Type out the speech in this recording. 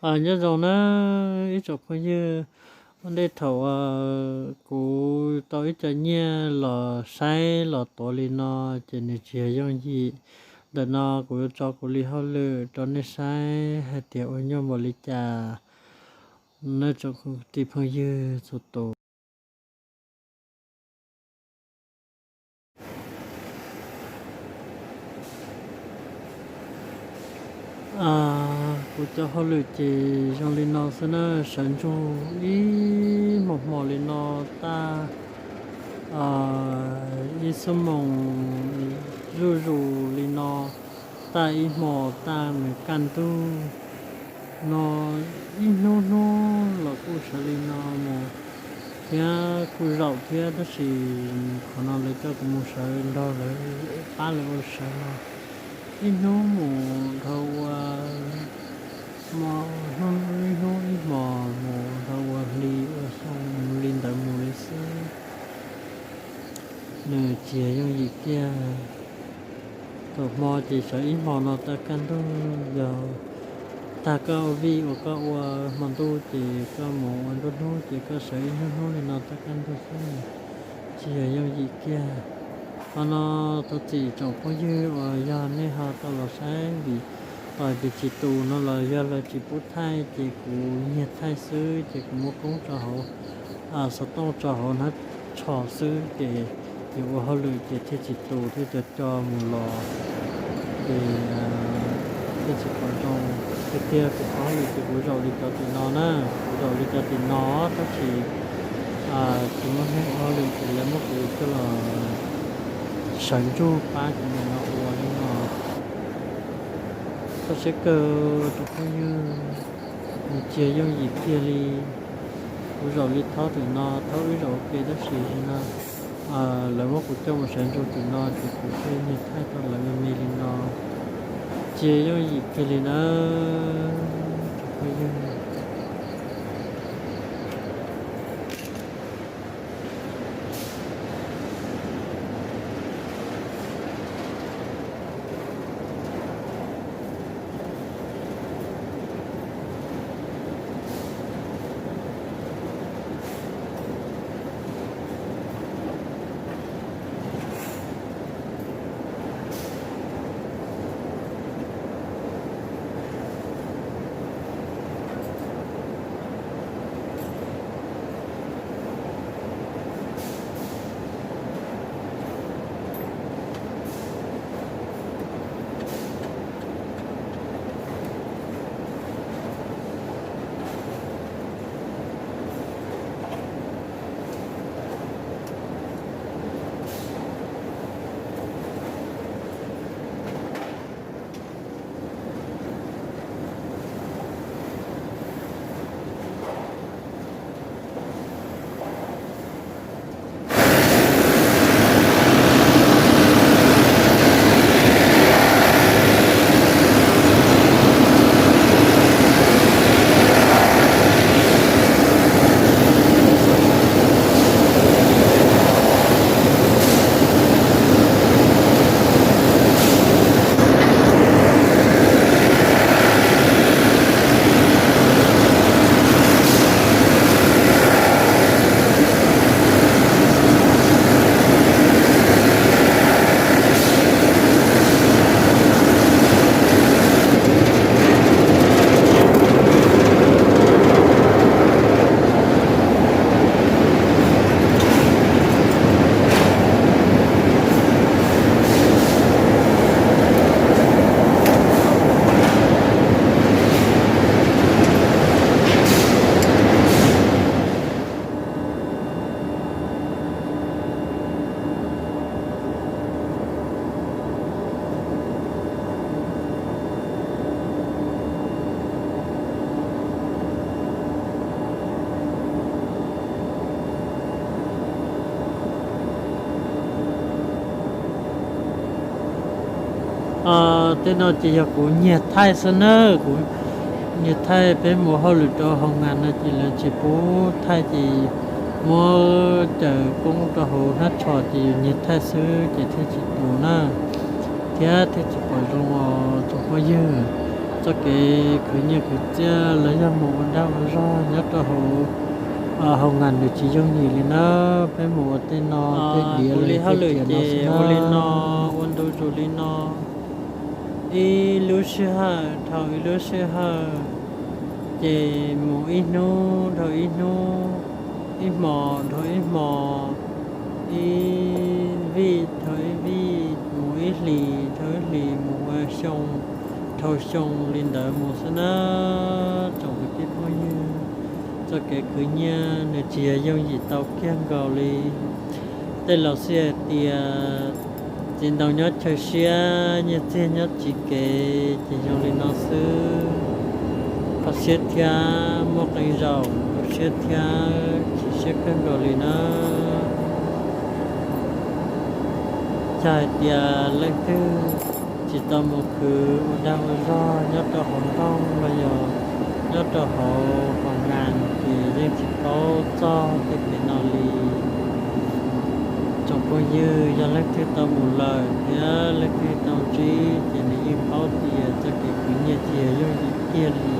Nyob zoo na ib tsoom phooj ywg, ua ntej thaum kuv tau ib co nyiaj los saib los tuav li no, ces nws tsis yog yooj yim. Ntawm no kuv yuav tso kuv li hauj lwm rau nej saib hais tias ua nyuaj npaum li cas na tsoom kwv tij phooj ywg txhua tus. Kuv cov hauj lwm ces zoo li no xwb na, sawv ntsug ib hmo hmo li no, taj ib xuab moos zuj zus li no, taj ib hmo, taj nws kaj ntug no, ib hnub hnub los kuj sawv li no mus, thiab kuj zaum thiab, tab sis qhov no lawv coj kuv mus sawv nrog lawv pab lawv ua sawv no, ib hnub mus dhau ua ib hnub ib hmo mus dhau ua hli ua xyoo li ntawd mus li xwb. Nws tsis yog yooj yim kiag. Thaum hmo ces sawv ib hmo no tag kaj ntug, yog tag koj ua vij uas koj ua hmo ntuj ces koj mus ua nruab hnub ces koj sawv ib hnub hnub li no tag kaj ntug xwb, tsis yog yooj yim kiag. Qhov no thov txim tsoom phooj ywg uas yog nej ho tau los saib vim tias tsis tus no los yog lawv tsis pub thaij ces kuv nyiag thaij xwb ces kuv muab koob rau hauv xov tooj rau hauv hnab tsho xwb ces yus ua hauj lwm ces thiaj tsis tus thiaj co co mus los ces thiaj tsis pom zoo. Tiag tiag kuv qhov hauj lwm ces kuv zaum li cov tim no na, kuv zaum li cov tim no tab sis tsis muaj neeg ua hauj lwm ces lawv muab kuv coj los sawv ntsug pab cov ntawm no ua li no. Txhob siab kawg tsoom phooj ywg, nws tsis yooj yim kiag li. Kuv zaum li thaub tim no, thaub wb zaum ua ke tab sis no lawv muab kuv coj mus sawv ntsug tim no ces kuv thiaj nyiag thaij rau lawv me me li no. Tsis yooj yim kiag li na tsoom phooj ywg. Tej no ces yog kuv nyiag thaij xwb na, kuv nyiag thaij. Peb mus hauj lwm rau hoo nas no ces lawv tsis pub thaij ces muab caws koob rau hauv hnab tsho ces yus nyiag thaij xwb ces thiaj tsis tus na, thiab thiaj tsis pom zoo os tsoom phooj ywg. Txoj kev khwv nyiaj khwv txiaj los yog mus ua dag ua zog nyob rau hauv, hauv ngam nws tsis yooj yim li na. Peb mus ua tej no, tej diav li hauj lwm ces ua li no, ua ntu zus li no, ib lub sij hawm dhau ib lub sij hawm, ces mus ib hnub dhau ib hnub, ib hmos dhau ib hmos, ib vij dhau ib vij, mus ib hlis dhau ib hlis, mus ua xyoo dhau xyoo li ntawd mus xwb na. Tsoom kwv tij phooj ywg, txoj kev khwv nyiaj nws tsis yog yooj yim tau kiag nkaus li. Tej laus xij hais tias txiv ntoo nyob chaw siab, nyiaj txiag nyob txij kev, ces zoo li no xwb. Kho siab thiab muaj qee zaum tu siab thiab chim siab kawg nkaus li na. Yog hais tias leej twg tsis tau mus khwv ua dag ua zog nyob rau hauv nroog los yog nyob rau hauv hoo nas ces yeej tsis paub txog tej kev no li. Tsoom phooj ywg, yog leej twg tau mus lawm thiab leej twg tau ntsib ces nws yeej paub tias txoj kev khwv nyiaj tsis yog yooj yim kiag li.